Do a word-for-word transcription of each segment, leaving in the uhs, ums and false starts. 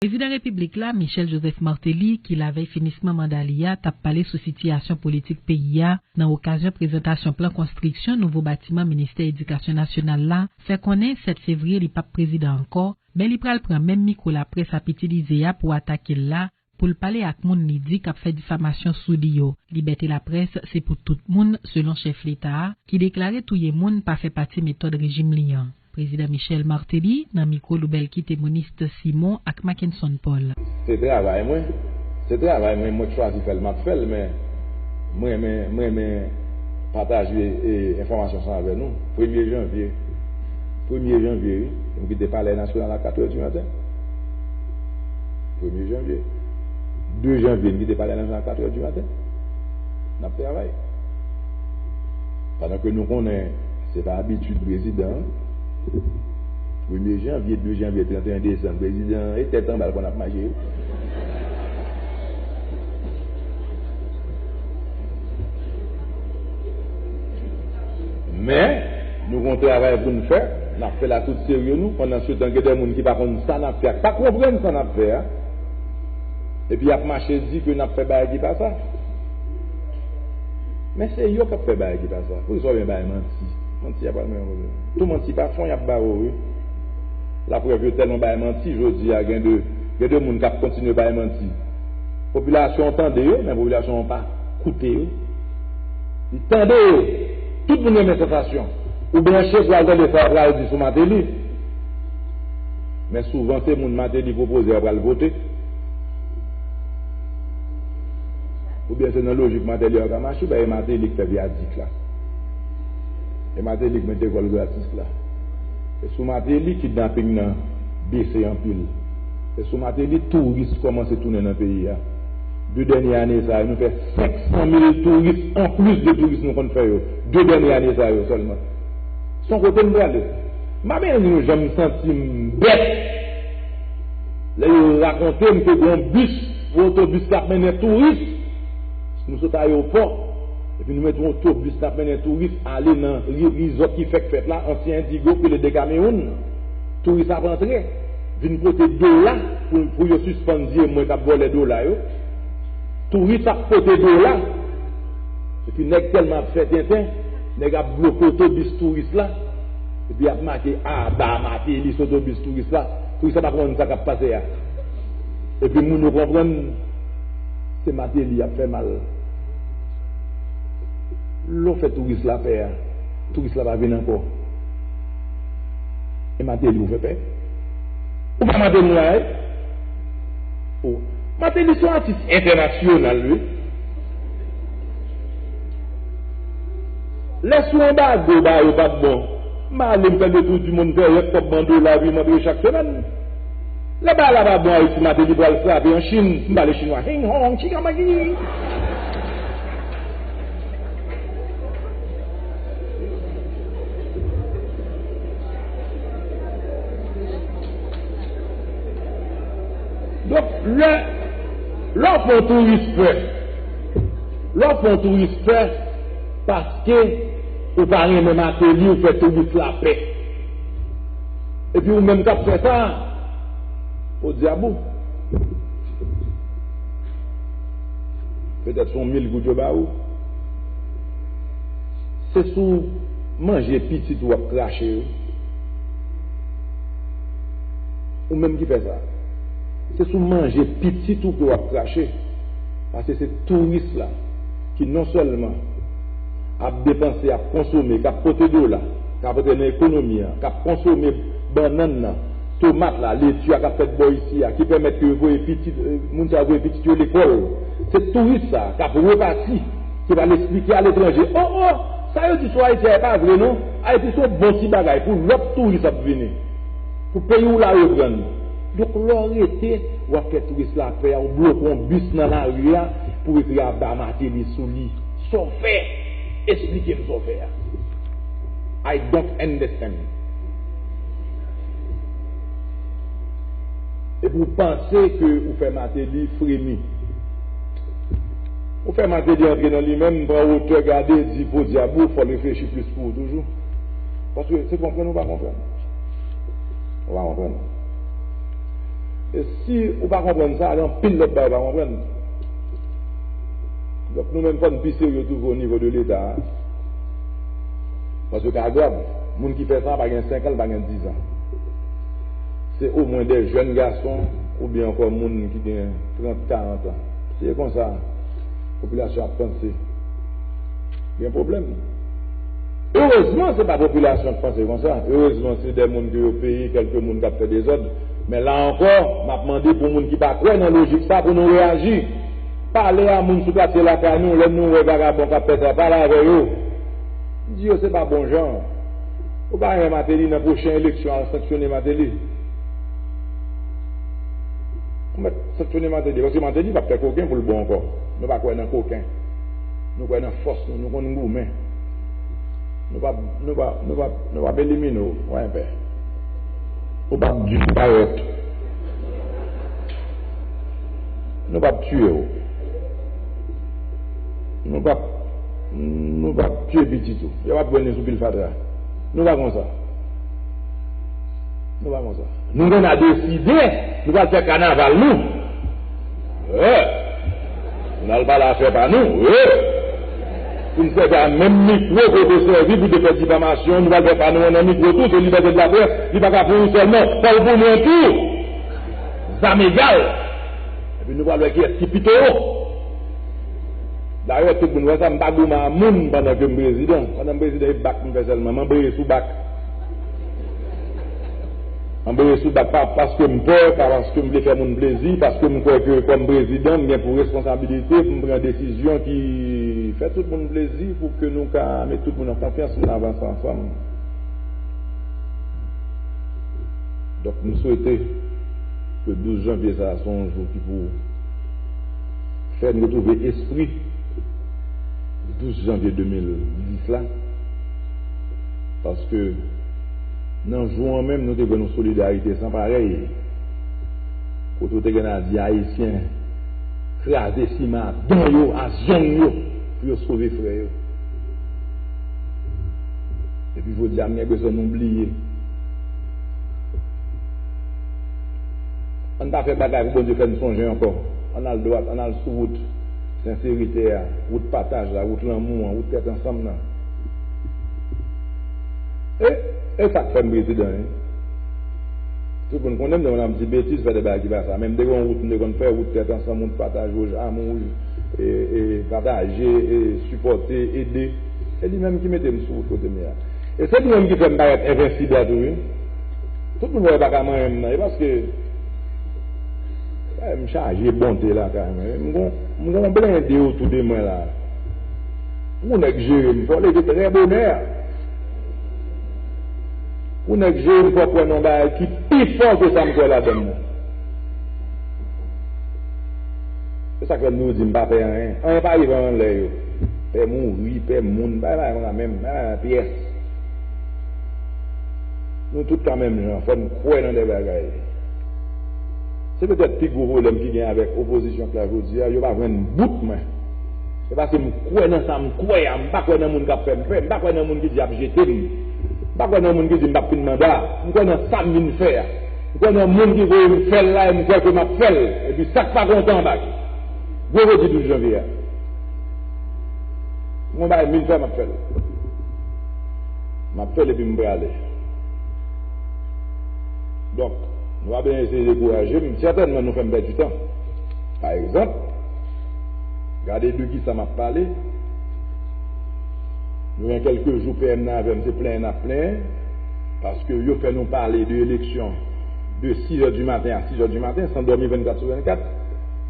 Prezidan Repiblik la, Michel Joseph Martelly, ki lavèy finisman manda li a, t ap pale sou sitiyasyon politik peyi a nan okazyon prezantasyon plan konstriksyon nouvo batiman Ministè Edikasyon Nasyonal la, fè konnen sèt fevriye li p ap prezidan ankò, men li pral pran menm mikwo laprès ap itilize a pou atake l la, pou l pale ak moun li di k ap fè difamasyon sou li yo. Libète laprès se pou tout moun, selon chèf Leta a, ki deklare touye moun pa fè pati metòd rejim li an. Prezidan Michel Martelly nan mikwo Loubelky Temoniste Simon ak Mackenson Paul. Se travay mwen. Se travay mwen, mwen k chwazi fè l, m ap fè l, men mwen renmen, mwen renmen pataje, e, enfòmasyon sa avè nou. Premye janvye, premye janvye, wi, m kite Palè Nasyonal a katrè di maten. Premye janvye. De janvye, m kite Palè Nasyonal a katrè di maten. N ap travay. Pandan ke nou konnen se pa abitid prezidan an, premye janvye, de janvye, trannteyen desanm, prezidan an e tèt anba l konn ap mache. Men, nou gon travay pou n fè, n ap fè l ak tout serye nou, pandan se tan gen de moun ki pa konn sa n ap fè a, pa konprann sa n ap fè a, epi y ap mache di ke n ap fè bagay ki pa sa. Men se yo k ap fè bagay ki pa sa. Poukisa w byen bay manti? Manti a pral mete yon pwoblèm. Tou manti pa fon y ap ba w, wi. Laprèv, yo tèlman bay manti, jodi a, gen de, gen de moun k ap kontinye bay manti. Popilasyon an tande yo, men popilasyon an pa koute yo. Li tande yo. Tout moun renmen sansasyon. Ou branche pou w al tande sa yo pral di sou Martelly. Men souvan, se moun Martelly pwopoze a pral vote. Oubyen se nan lojik Martelly yo ka mache, ben, e Martelly k fè vyadik la. E Martelly k mete gòl gratis la. E sou Martelly, kidnaping nan bese anpil. E sou Martelly, touris kòmanse tounen nan peyi a. De dènye ane sa yo, nou fè senk san mil touris anplis de touris nou konn fè yo. De dènye ane sa yo sèlman. Se yon kote m prale. M pa bezwen di nou jan m santi m bèt lè yo rakonte m ke gon bis, yon otobis k ap mennen touris. Nou sot ayewopò, epi nou mete yon otobis k ap mennen touris ale nan ri-, rizòt ki fèk fèt la, ansyen Indigo, ki rele Decameron. Touris ap antre, vin pote dola pou, pou yo sispann di e mwen k ap vòlè dola yo. Touris ap pote dola. Epi nèg tèlman ap fè tenten, nèg ap bloke otobis touris la. Epi ap make aba Martelly sou otobis touris la. Touris la pa konprann sa k ap pase a. Epi moun yo konprann se Martelly y ap fè mal. Lè w fè touris la pè a, touris la pa vin ankò. E Martelly ou fè pè? Ou pa Martelly nou la, wi? O, Martelly se yon atis entènasyonal, wi. Lè sou anbago ba yo pa t bon, m ale m fè le tour du monde, fè rèk kòb m an dola, epi m antre chak semèn. Lè bagay la pa bon Ayiti, Martelly pral frape an Chin, m pale chinwa, hing hong, chikamaki. Donk, lè, lè w fè yon touris pè, lè w fè yon touris pè, paske ou pa renmen Martelly, ou fè touris la pè. Epi ou menm k ap fè sa, o dyab ou. Petèt se yon mil goud yo ba ou. Se sou manje pitit ou w ap krache, wi. Ou menm ki fè sa. Se sou manje pitit ou ke w ap krache. Paske se touris la ki non sèlman ap depanse, ap konsome, k ap pote dola, k ap antre nan ekonomi an, k ap konsome bannann nan, tomat la, leti a k ap fèt bò isi a, ki pèmèt ke yo voye pitit, eh, moun sa yo voye pitit yo lekòl. Se touris sa k ap repati, ki pral esplike aletranje, o, o, sa yo di sou Ayiti a, e pa vre non. Ayiti se yon bon ti bagay pou lòt touris ap vini. Pou peyi w la reprann. Donk, lè w rete, w ap fè touris la pè a, w bloke yon bis nan lari a pou ekri aba Martelly sou li. Sa w fè? Esplike m sa w fè a. I don't understand. Epi w panse ke ou fè Martelly fremi. Ou fè Martelly antre nan li menm, pran wotè, gade, di podyab ou, fò l reflechi plis pou ou toujou. Paske se konprann ou pa konprann. Ou pa konprann. E si ou pa konprann sa, gen anpil lòt bagay ou pa konprann. Donk, nou menm, fò n pi serye toujou o nivo de Leta a. Paske ka grav. Moun ki fè sa pa gen senk an, li pa gen diz an. Se omwen de jèn gason oubyen ankò moun ki gen trant, karant an. Si se konsa, popilasyon ap panse, gen pwoblèm. Erezman, se pa popilasyon k panse konsa. Erezman, se de moun ke yo peye, kèlke moun k ap fè dezòd. Men la ankò, m ap mande pou moun ki pa kwè nan lojik sa pou nou reyaji. Pale a moun sou katye lakay nou, lè nou wè vagabon k ap fè sa, pale avè yo. Di yo se pa bon jan. Ou pa renmen Martelly, nan pwochen eleksyon, al sanksyone Martelly. Ou mèt sanksyone Martelly, paske Martelly p ap fè koken pou l bon ankò. Nou pa kwè nan koken. Nou kwè nan fòs nou, nou konn goumen. Nou p ap, nou p ap, nou p ap, nou p ap elimine w, wè pè. Ou p ap disparèt. Nou p ap tiye w. Nou p ap, nou p ap tiye pitit ou. Yo p ap pran li sou pil fatra. Nou pa konsa. Nou pa konsa. Nou konn a deside, nou pral fè kanaval nou. Wi. Nou al pale afè pa nou. Wi. Pou n sèvi a menm mikwo ke w te sèvi pou te fè difamasyon, nou pral fè pa nou an nan mikwo tou, se libète de laprès, li pa ka pou ou sèlman, fò l pou mwen tou. Zam egal. Epi nou pral wè kiyès ki pi towo. Dayè, tout moun wè sa, m pa goumen a moun pandan ke m prezidan. Pandan m prezidan, e bak m fè sèlman. M anbreye sou bak. M anbreye sou bak, pa paske m pè, pa paske m vle fè moun plezi, paske m kwè ke kòm prezidan, m gen pou responsabilite pou m pran desizyon ki fè tout moun plezi, pou ke nou ka met tout moun an konfyans, pou n avanse ansanm. Donk, m swete ke douz janvye sa a se yon jou ki pou fè n retwouve espri douz janvye de mil dis la, paske nan jou an menm, nou te jwenn yon solidarite san parèy, kote w te gen a di Ayisyen kraze siman a dan yo, a zong yo, pou yo sove frè yo. Epi jodi a, m gen enpresyon nou bliye. Ann pa fè bagay pou Bondye fè n sonje ankò. Ann al dwat, ann al sou wout senserite a, wout pataj la, wout lanmou an, wout tèt ansanm nan. E, e sa k fè m prezidan, wi. Tout moun konnen m, depi m ap di betiz, fè de bagay ki pa sa. Men m te gen yon wout m te konn fè, wout tèt ansanm, wout pataj, wouj, amou, wouj, e, e, pataje, e, sipòte, ede. Se li menm ki mete m sou wout kote m ye a. E se li menm ki fè m parèt envensib la tou, wi. Tout moun wè yo pa ka manyen m nan. E paske, e, m chaje bonte lakay mwen. M gon, m gon blende otou de mwen la. Pou nèg jere m, fò leve trè bonè. Pou nèg jere m, fò kwè nan bagay ki pi fò ke sa m kwè ladan m nan. Se sa k fè m toujou di m pa pè anyen. Anyen pa rive anlè yo. Pè mouri, pè moun, pa bagay konsa menm, pa bagay pyès. Nou tout ka menm jan, fò n kwè nan de bagay. Se petèt pi gwo pwoblèm ki gen avèk opozisyon k la jodi a, yo pa jwenn bout mwen. Se paske m kwè nan sa m kwè a, m pa kwè nan moun k ap fè m pè, m pa kwè nan moun ki di y ap jete m. M pa kwè nan moun ki di m p ap fin manda, m kwè nan sa m vin fè a. M kwè nan moun ki voye m fè l la e m kwè ke m ap fè l. Epi sa k pa kontan anba ki. Gwo jodi douz janvye a. M gon bagay m vin fè, m ap fè l. M ap fè l epi m prale. Donk, nou pa bezwen eseye dekouraje m. Sètènman, nou fè m pèdi tan. Pa egzanp, gade de kisa m ap pale. Nou gen kèlke jou P M nan avè m, se plenyen n ap plenyen, paske yo fè nou pale de eleksyon de sis è di maten a sis è di maten, san dòmi vennkat sou vennkat,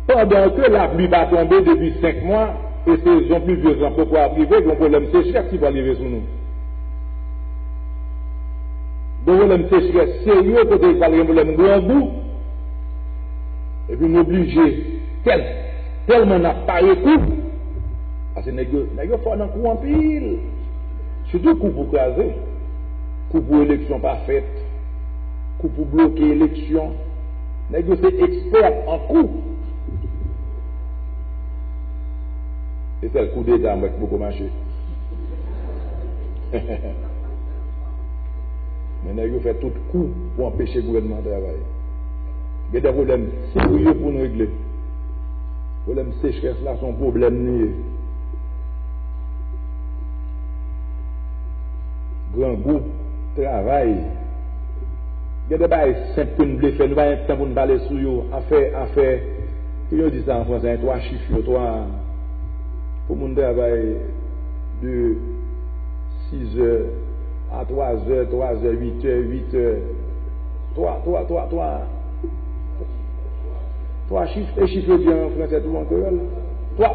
pandan ke lapli pa tonbe depi senk mwa, e sezon plivyez lan poko ap rive, gen yon pwoblèm sechrès ki pral rive sou nou. Gen yon pwoblèm sechrès serye, kote pral gen pwoblèm grangou, epi nou oblije tèl, tèlman n ap pare kou, paske nèg yo, nèg yo fò nan kou anpil. Sitou kou pou kraze, kou pou eleksyon pa fèt, kou pou bloke eleksyon. Nèg yo se ekspè an kou. Se sèl koudeta m wè k poko mache. Men nèg yo fè tout kou pou anpeche gouvènman an travay. Gen de pwoblèm serye pou n regle. Pwoblèm sechrès la se yon pwoblèm li ye. Grangou, travay. Gen de bagay senp ke n vle fè, nou pa gen tan pou n pale sou yo. Afè, afè, ki yo di sa an fransè, twa chif yo, twa, pou moun travay de sizè a twazè, twazè, uitè, uitè, twa, twa, twa, twa, twa chif, e chif yo di an fransè tou an kreyòl. Twa,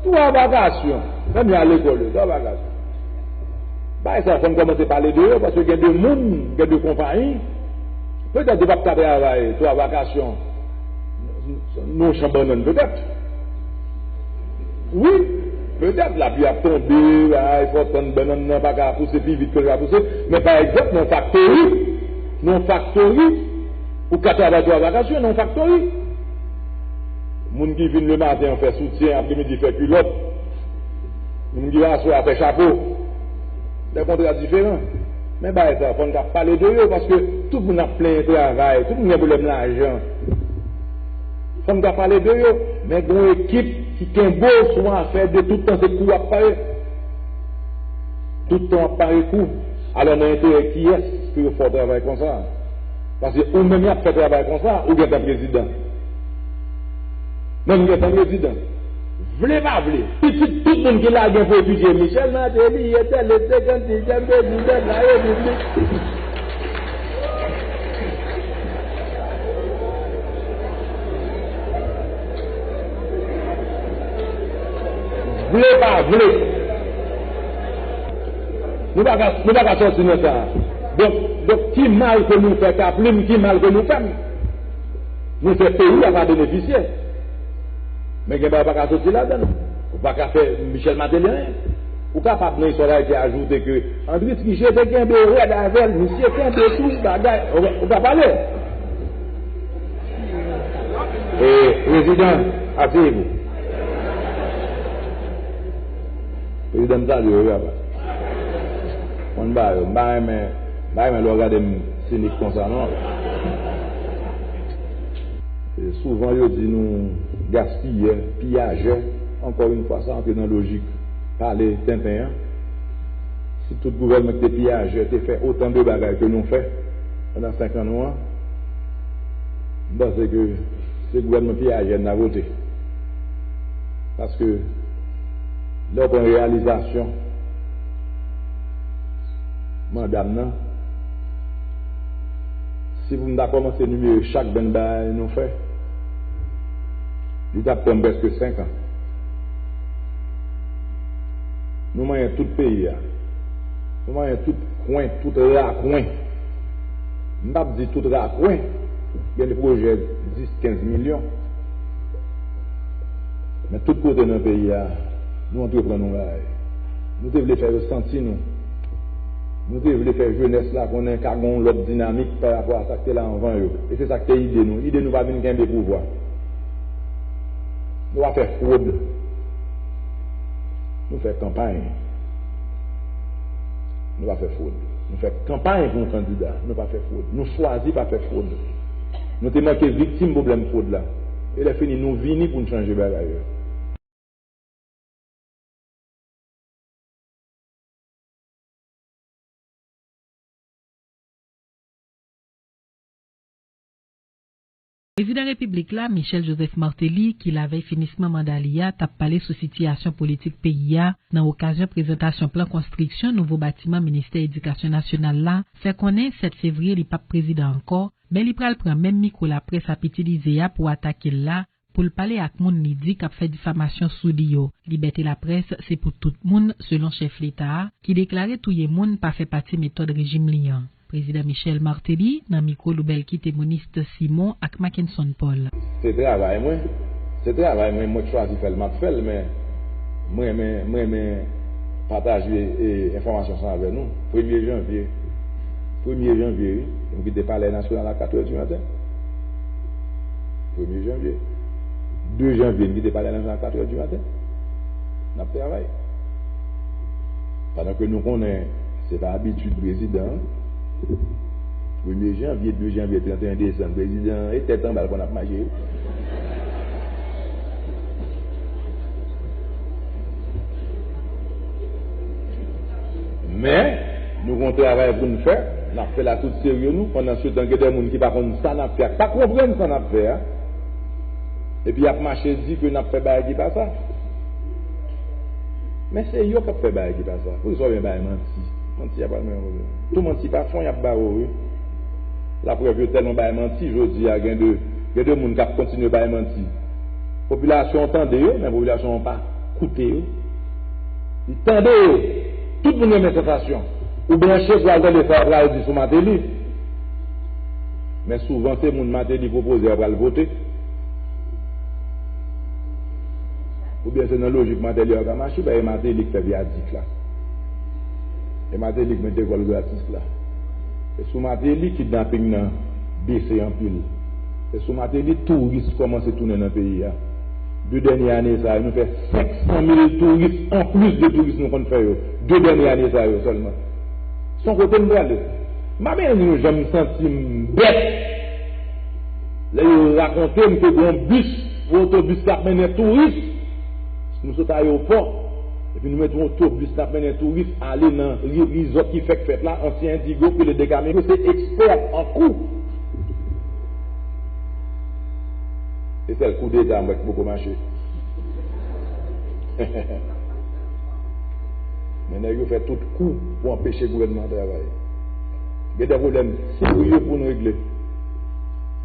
twa vakasyon. Menm jan lekòl yo, twa vakasyon. Bagay sa, fò n kòmanse pale de yo, paske gen de moun, gen de konpayi, petèt yo p ap ka travay twa vakasyon nan yon chan bannann, petèt. Wi, petèt lapli ap tonbe, bagay, fò tann bannann nan pa ka pouse pi vit ke l ka pouse, men pa egzanp, nan yon faktori, nan yon faktori, ou ka travay twa vakasyon nan yon faktori. Moun ki vin lematen an fè soutyen, apremidi fè kilòt. Moun ki vin aswè a fè chapo. De kontra diferan. Men bagay sa, fò n ka pale de yo, paske tout moun ap plenyen travay, tout moun gen pwoblèm lajan. Fò n ka pale de yo, men gen yon ekip ki kenbe w sou yon afè de tout tan se kou w ap pare. Tout tan w ap pare kou. Alò, nan enterè kiyès pou yo fè w travay konsa? Paske ou menm y ap fè travay konsa, ou gentan prezidan. Menm gentan prezidan. Vle pa vle, pitit tout moun ki la gen pou etidye, Michel Martelly, etèl, et cetera, sizyèm prezidan de la repiblik. Vle pa vle. Nou pa ka, nou pa ka sòti nan sa. Donk, donk, ki mal ke nou fè Kaplim, ki mal ke nou fè m? Nou fè peyi a pa benefisye. Men gen bagay pa ka soti ladan l. Ou pa ka fè Michel Martelly anyen. Ou kapab nan istwa Dayiti ajoute ke André Trichet te kenbe rèd avè l, misye kenbe tout bagay. Ou, ou ka pale. E, prezidan, aseye w. Prezidan, m salye w, wi, papa. Konn ba yo, m pa renmen, m pa renmen lè w gade m sinik konsa, non. E souvan, yo di nou gaspiyè, piyajè. Ankò yon fwa, sa antre nan lojik pale tenten an. Si tout gouvènman ki te piyajè te fè otan de bagay ke nou fè pandan senk an nou an, m panse ke se gouvènman piyajè n ta vote. Paske lè w pran reyalizasyon manda m nan, si pou m ta kòmanse enimere chak bann bagay nou fè, li t ap pran m prèske senk an. Nou manyen tout peyi a. Nou manyen tout kwen, tout rakwen. M p ap di tout rakwen, gen de pwojè dis, kenz milyon. Men tout kote nan peyi a, nou antreprann yon bagay. Nou te vle fè yo santi nou. Nou te vle fè jenès la konnen ka gen yon lòt dinamik pa rapò a sa k te la anvan yo. E se sa k te ide nou. Ide nou pa vin kenbe pouvwa. Nou pa fè fwod. Nou fè kanpay. Nou pa fè fwod. Nou fè kanpay pou yon kandida. Nou pa fè fwod. Nou chwazi pa fè fwod. Nou te manke viktim pwoblèm fwod la. E lè fini, nou vini pou n chanje bagay yo. Prezidan Repiblik la, Michel Joseph Martelly, ki lavèy finisman manda li a, t ap pale sou sitiyasyon politik peyi a nan okazyon prezantasyon plan konstriksyon nouvo batiman Ministè Edikasyon Nasyonal la, fè konnen sèt fevriye li p ap prezidan ankò, men li pral pran menm mikwo laprès ap itilize a pou atake l la, pou l pale ak moun li di k ap fè difamasyon sou li yo. Libète laprès se pou tout moun, selon chèf Leta a, ki deklare touye moun pa fè pati metòd rejim li an. Prezidan Michel Martelly, nan mikwo Loubelkite Moniste Simon ak Mackenson Paul. Se travay mwen. Se travay mwen, mwen k chwazi fè l, m ap fè l, men mwen renmen, mwen renmen pataje, e, enfòmasyon sa avè nou. Premye janvye, premye janvye, wi, m kite Palè Nasyonal a katrè di maten. Premye janvye. De janvye, m kite Palè Nasyonal a katrè di maten. N ap travay. Pandan ke nou konnen se pa abitid prezidan an, Premye janvye, de janvye, trannteyen desanm, prezidan e tèt anba l konn ap mache wi. Men, nou gen yon travay pou n fè, n ap fè l ak tout serye nou, pandan se tan gen de moun ki pa konn sa n ap fè a, pa konprann sa n ap fè a. Epi y ap mache di ke n ap fè bagay ki pa sa. Men se yo k ap fè bagay ki pa sa. Poukisa w byen bay manti? Manti a pa menm pwoblèm. Tou manti pa fon y ap ba w wi. Laprèv yo tèlman bay manti, jodi a gen de, gen de moun k ap kontinye bay manti. Popilasyon an tande yo, men popilasyon an pa koute yo. Li tande yo. Tout moun renmen sansasyon. Ou branche pou al tande sa yo pral di sou Martelly. Men souvan se moun Martelly pwopoze a pral vote. Oubyen se nan lojik Martelly yo ka mache, paske e Martelly k fè vyadik la. E Martelly k mete gòl gratis la. E sou Martelly kidnaping nan bese anpil. E sou Martelly touris kòmanse tounen nan peyi a. De dènye ane sa yo, nou fè senk san mil touris anplis de touris nou konn fè yo. De dènye ane sa yo sèlman. Se yon kote m prale. M pa bezwen di nou jan m santi m bèt lè yo rakonte m ke gen yon bis, yon otobis k ap mennen touris. Nou sot ayewopò, epi nou mete yon otobis k ap mennen touris ale nan ri-, rizòt ki fèk fèt la, ansyen Indigo, ki rele Dekamego, se ekspè an kou. E sèl koudeta m wè ki poko mache. Men nèg yo fè tout kou pou anpeche gouvènman an travay. Gen de pwoblèm serye pou n regle.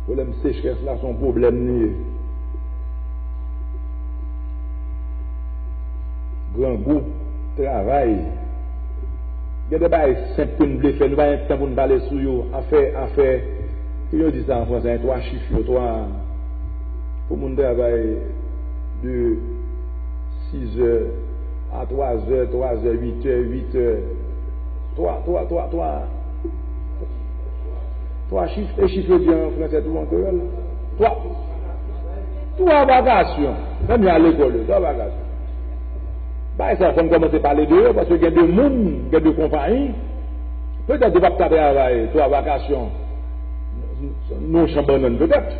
Pwoblèm sechrès la se yon pwoblèm li ye. Grangou, travay. Gen de bagay senp ke n vle fè, nou pa gen tan pou n pale sou yo. Afè, afè, pou yo di sa an fransè, twa chif yo, twa, pou moun travay de sizè a twazè, twazè, uitè, uitè, twa, twa, twa, twa, twa chif, e chif yo di an fransè tou an kreyòl. Twa, twa vakasyon. Menm jan lekòl yo, twa vakasyon. Bagay sa, fò n kòmanse pale de yo, paske gen de moun, gen de konpayi, petèt yo p ap ka travay twa vakasyon nan yon chan bannann, petèt.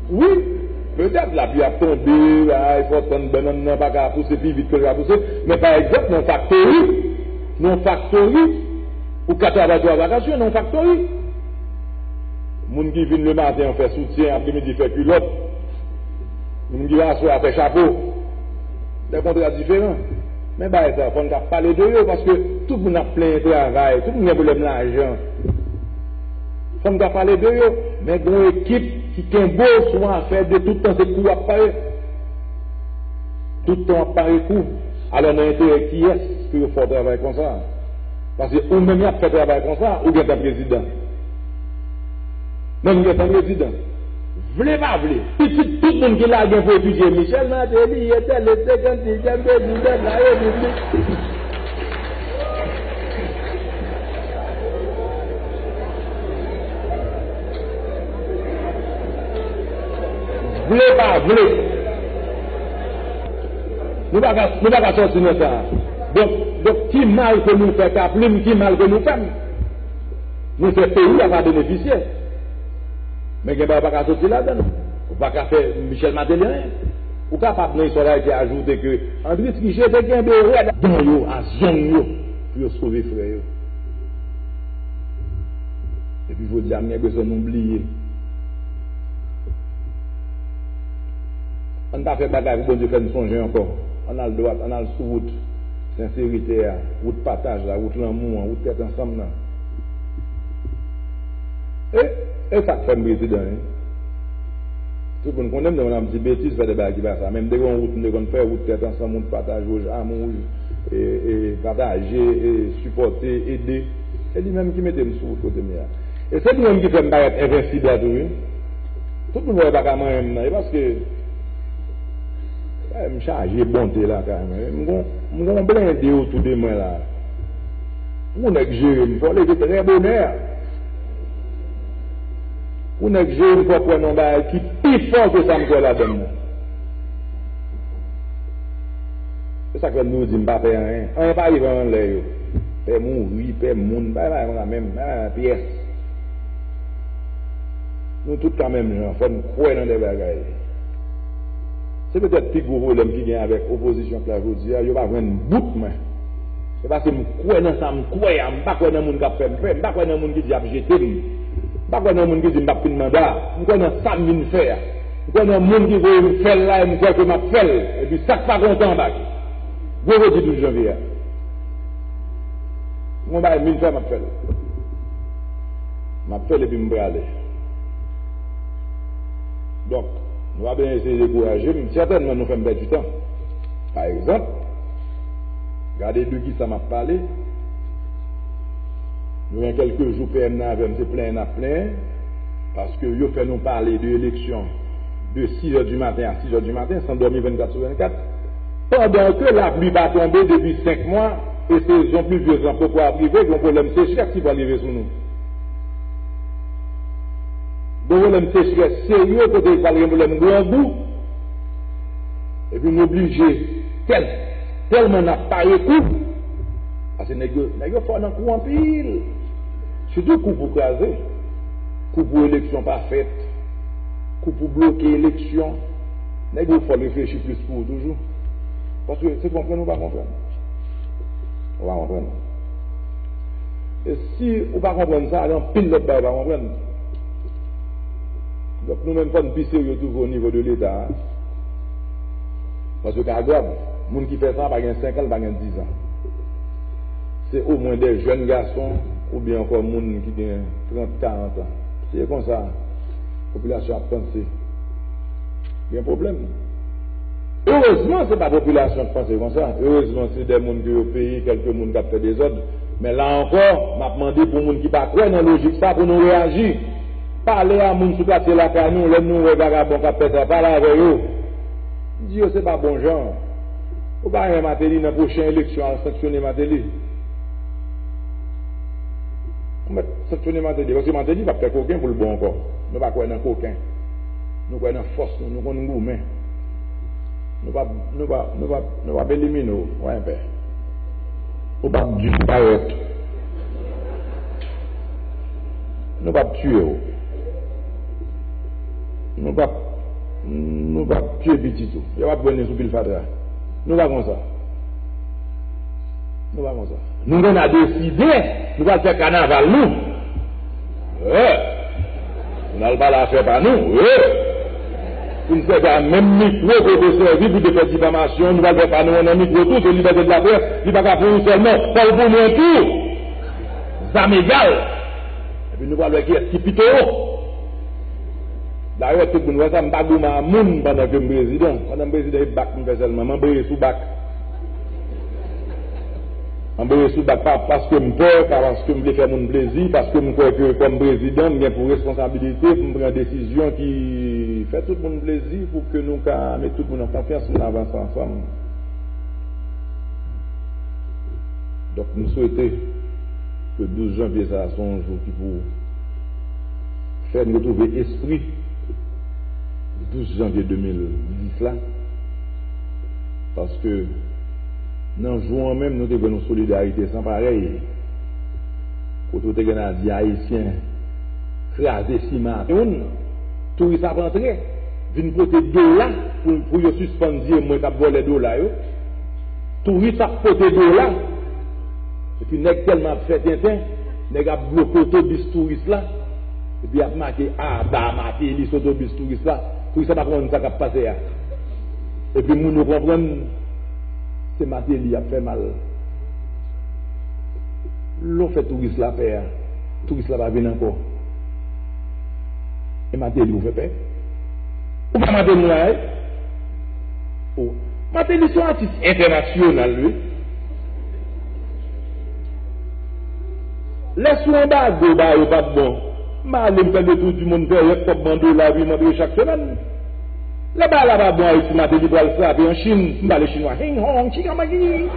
Wi, petèt lapli ap tonbe, bagay, fò tann bannann nan pa ka pouse pi vit ke l ka pouse. Men pa egzanp, nan yon faktori, nan yon faktori, ou ka travay twa vakasyon nan yon faktori. Moun ki vin lematen an fè soutyen, apremidi fè kilòt. Moun ki aswè a fè chapo. De kontra diferan. Men bagay sa, fò n ka pale de yo, paske tout moun ap plenyen travay, tout moun gen pwoblèm lajan. Fò n ka pale de yo, men gen yon ekip ki kenbe w sou yon afè de tout tan se kou w ap pare. Tout tan w ap pare kou. Alò, nan enterè kiyès pou yo fè w travay konsa? Paske ou menm y ap fè travay konsa, ou gentan prezidan. Menm gentan prezidan. Vle pa vle, pitit tout moun ki la gen pou etidye Michel Martelly, etèl, et senkant sizyèm prezidan de la repiblik. Vle pa vle. Nou pa ka, nou pa ka sòti nan sa. Donk, donk, ki mal ke nou fè Kaplim, ki mal ke nou fè m? Nou fè peyi a pa benefisye. Men gen bagay ou pa ka soti ladan l. Ou pa ka fè Michel Martelly anyen. Ou kapab nan istwa Dayiti ajoute ke Andris Riché te kenbe rèd dan yo a zong yo pou yo sove frè yo. Epi jodi a, m gen enpresyon nou bliye. Ann pa fè bagay pou Bondye fè n sonje ankò. Ann al dwat, ann al sou wout senserite a, wout pataj la, wout lanmou an, wout tèt ansanm nan. E, e sa k fè m prezidan, wi. Tout moun konnen m, demen ap di betiz, fè de bagay ki pa sa. Men m te gen yon wout m te konn fè, wout tèt ansanm, wout pataj, wouj amou, wouj, e, e, pataje, e, sipòte, ede. Se li menm ki mete m sou wout kote m ye a. E se li menm ki fè m parèt envensib la tou, wi. Tout moun wè pa ka manyen m nan, e paske, e, m chaje bonte lakay mwen. M gon, m gon blende otou de mwen la. Pou nèg jere m, fò leve trè bonè. Pou nèg jere m, fò pran yon bagay ki pi fò ke sa m kwè ladan l nan. Se sa k fè m toujou di m pa pè anyen. Anyen pa rive anlè yo. Pè mouri, pè moun, bay bagay konsa menm, bay bagay nan pyès. Nou tout ka menm jan, fò n kwè nan de bagay. Se petèt pi gwo pwoblèm ki gen avèk opozisyon k la jodi a, yo pa jwenn bout mwen. Se paske m kwè nan sa m kwè a, m pa kwè nan moun k ap fè m pè, m pa kwè nan moun ki di y ap jete m, m pa kwè nan moun ki di m p ap fin manda, m kwè nan sa m vin fè a. M kwè nan moun ki voye m fè l la e m kwè ke m ap fè l. Epi sa k pa kontan anba gwo jodi douz janvye a. Mwen bay mil fè m ap fè l. M ap fè l epi m prale. Donk, nou pa bezwen eseye dekouraje m. Sètènman, nou fè m pèdi tan. Pa egzanp, gade de kisa m ap pale. Nou gen kèlke jou P M nan avè m, se plenyen n ap plenyen. Paske yo fè nou pale de eleksyon de sis è di maten a sis è di maten, san dòmi vennkat sou vennkat. Pandan ke lapli pa tonbe depi senk mwa, e sezon plivyez lan poko ap rive, gen yon pwoblèm sechrès ki pral rive sou nou. Gen yon pwoblèm sechrès serye kote pral gen pwoblèm grangou. Epi nou oblije tèl, tèlman n ap pare kou. Paske nèg yo, nèg yo fò nan kou anpil. Sitou kou pou kraze, kou pou eleksyon pa fèt, kou pou bloke eleksyon. Nèg yo fò reflechi plis pou ou toujou. Paske se konprann ou pa konprann. Ou pa konprann. E si ou pa konprann sa, gen anpil lòt bagay ou pa konprann. Donk nou menm fò n pi serye toujou o nivo de Leta a. Paske ka grav, moun ki fè sa pa gen senk an, li pa gen diz an. Se omwen de jèn gason oubyen ankò moun ki gen trant, karant an. Se konsa popilasyon ap panse. Gen pwoblèm. Erezman, se pa popilasyon k panse konsa. Erezman, se de moun ke yo peye, kèlke moun k ap fè dezòd. Men la ankò, m ap mande pou moun ki pa kwè nan lojik sa pou nou reyaji. Pale a moun sou katye lakay nou, lè nou wè vagabon k ap fè sa, pale avè yo. Di yo se pa bon jan. Ou pa renmen Martelly, nan pwochen eleksyon, al sanksyone Martelly. Ou mèt sanksyone Martelly, paske Martelly p ap fè koken pou l bon ankò. Nou pa kwè nan koken. Nou kwè nan fòs nou, nou konn goumen. Nou p ap, nou p ap, nou p ap, nou p ap elimine w, wè pè. Ou p ap disparèt. Nou p ap tiye w. Nou p ap, nou p ap tiye pitit ou. Yo p ap grennen sou pil fatra. Nou pa konsa. Nou pa konsa. Nou konn a deside, nou pral fè kanaval nou. Wi. Nou al pale afè pa nou. Wi. Pou n sèvi a menm mikwo ke yo te sèvi pou te fè difamasyon, nou pral fè pa nou an nan mikwo tou, se libète de laprès, li pa ka pou ou sèlman, fò l pou mwen tou. Zam egal. Epi nou pral wè kiyès ki pi towo. Dayè, tout moun wè sa, m pa goumen a moun pandan ke m prezidan. Pandan m prezidan, e bak m fè sèlman. M anbreye sou bak. M anbreye sou bak, pa paske m pè, pa paske m vle fè moun plezi, paske m kwè ke kòm prezidan, m gen pou responsabilite pou m pran desizyon ki fè tout moun plezi, pou ke nou ka met tout moun an konfyans, nou avanse ansanm. Donk, m swete ke douz janvye sa a se yon jou ki pou fè n retwouve espri douz janvye de mil dis la. Paske nan jou an menm, nou te jwenn yon solidarite san parèy. Kote w te gen a di Ayisyen kraze siman ap youn, touris ap antre, vin pote dola pou, pou yo sispann di e mwen k ap vòlè dola yo. Touris ap pote dola. Epi nèg tèlman ap fè tenten, nèg ap bloke otobis touris la. Epi ap make aba Martelly sou otobis touris la. Touris la pa konprann sa k ap pase a. Epi moun yo konprann se Martelly y ap fè mal. Lè w fè touris la pè a, touris la pa vin ankò. E Martelly ou fè pè? Ou pa Martelly nou la, wi? O, Martelly se yon atis entènasyonal, wi. Lè sou anbago ba yo pa t bon, m ale m fè le tour du monde, m fè rèk kòb m an dola, epi m antre chak semèn. Lè bagay la pa bon Ayiti, Martelly pral frape an Chin, m pale chinwa, hing hong, chikamagi.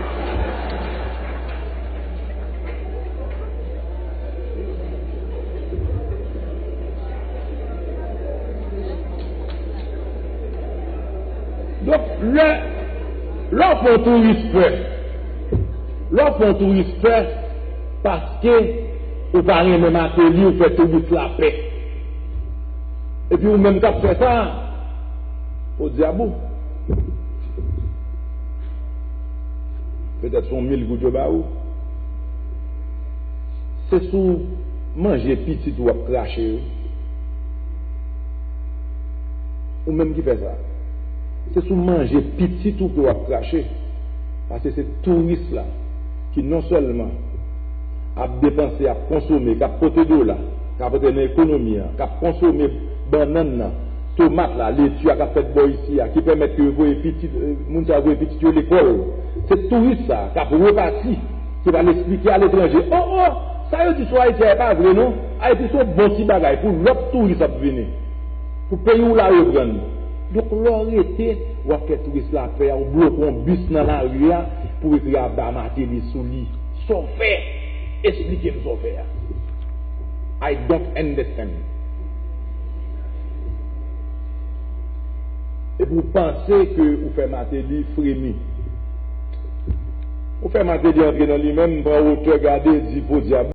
Donk, lè, lè w fè yon touris pè, lè w fè yon touris pè, Paske ou pa renmen Martelly, ou fè touris la pè. Epi ou menm k ap fè sa, podyab ou. Petèt se yon mil goud yo ba ou. Se sou manje pitit ou w ap krache, wi. Ou menm ki fè sa. Se sou manje pitit ou ke w ap krache. Paske se touris la ki non sèlman ap depanse, ap konsome, k ap pote dola, k ap antre nan ekonomi an, k ap konsome bannann nan, tomat la, leti a k ap fèt bò isi a, ki pèmèt ke yo voye pitit, eh, moun sa yo voye pitit yo lekòl. Se touris sa k ap repati, ki pral eksplike aletranje, o, o, sa yo di sou Ayiti a, e pa vre non. Ayiti se yon bon ti bagay pou lòt touris ap vini. Pou peyi w la reprann. Donk, lè w rete, w ap fè touris la pè a, ou bloke yon bis nan lari a pou ekri aba Martelly sou li. Sa w fè? Eksplike m sa w fè a. I don't understand. Epi w panse ke ou fè Martelly fremi. Ou fè Martelly antre nan li menm, pran wotè, gade, di podyab.